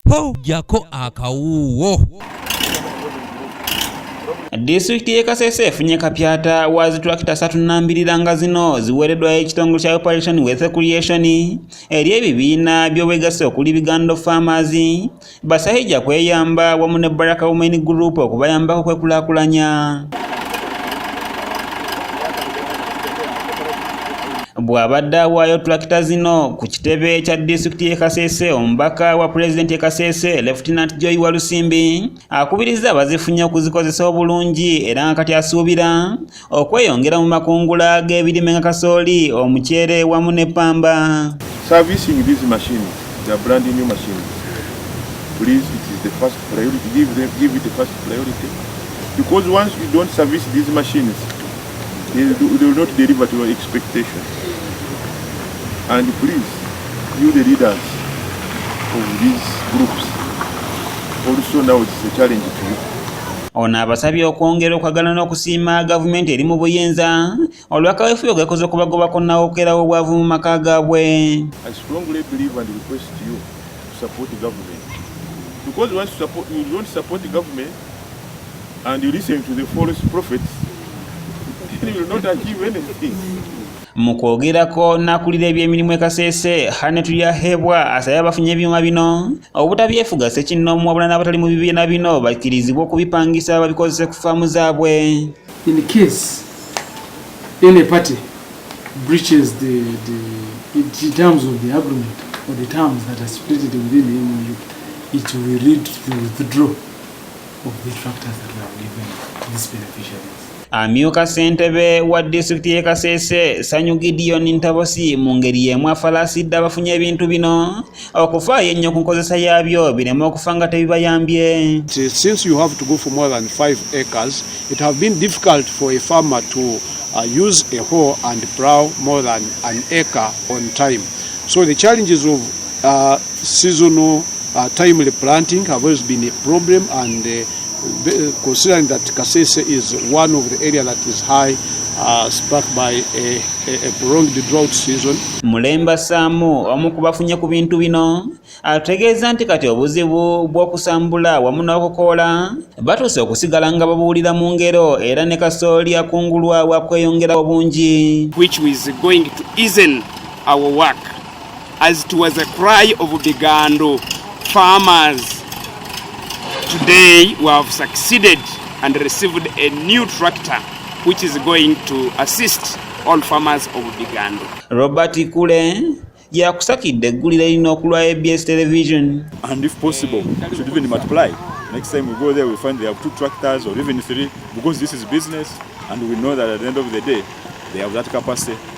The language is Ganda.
Ho, jjako akawuuwo. Disitulikiti y'e Kasese efunye kapyata wa zitulakita ssatu nnambirira nga zino ziweereddwayo ekitongole kya Operation Wealth Creation eri ebibiina by'obwegassi okuli Bigando Farmers, Basahija Kweyamba wamu ne Baraka Women Group okubayambako okwekulaakulanya. Bw'abadde awaayo tulakita zino ku kitebe kya disitulikiti y'e Kasese, omubaka wa pulezidenti e Kasese, Lefutinanti Joy Walusimbi akubirizza abazifunye okuzikozesa obulungi era nga kati asuubira okweyongera mu makungula g'ebirime nga kasooli, omuceere wamu ne ppamba. Servicing these machines, they are brand new machines. Please, it is the first priority. Give it the first priority. Because once you don't service these machines, they will not deliver to your expectation. And please, you the leaders of these groups, also now it's a challenge to you. Ono abasabye okwongera okwagala n'okusiima gavumenti eri mu buyinza olwa kaweefube gwekoze okubagobako nnawokera w'obwavu mu maka gaabwe. I strongly believe and request you to support the government. Because once you don't support the government and you listen to the false prophets, then you will not achieve anything. Mu kwogerako n'akulira ebyemirimu e Kasese, Hane Turyahebwa asabye abafunye ebyuma bino obutabyefuga ssekinnoomu wabula n'abatali mu bibiina bino bakkirizibwe okubipangisa babikozese ku faamu zaabwe. In case any party breaches the terms of the agreement or the terms that are stipulated within the MOU, it will lead to the withdrawal of the tractors that we have given to these beneficiaries. Amyuka ssentebe wa disitulikiti y'e Kasese, Sanyu Gideon Ntabosi, mu ngeri y'emu afalaasidde abafunye ebintu bino okufaayo ennyo ku nkozesa yaabyo bireme okufa nga tebibayambye. Since you have to go for more than 5 acres, it have been difficult for a farmer to use a hoe and plow more than an acre on time. So the challenges of seasonal timely planting have always been a problem, and considering that Kasese is one of the area that is high struck by a prolonged drought season. Mulemba Saamu, omu ku bafunye ku bintu bino, ategeeza nti kati obuzibu bw'okusambula wamu n'okukoola batuuse okusigala nga babuwulira mu ngero era ne kasooli akungulwa wakweyongera obungi. Which is going to easen our work, as it was a cry of Bigando farmers. Today we have succeeded and received a new tractor which is going to assist all farmers of Bigando. Robert Kule yakusakidde eggulire lino okulwa ABS Television. And if possible, we should even multiply. Next time we go there, we find they have two tractors or even three, because this is business, and we know that at the end of the day, they have that capacity.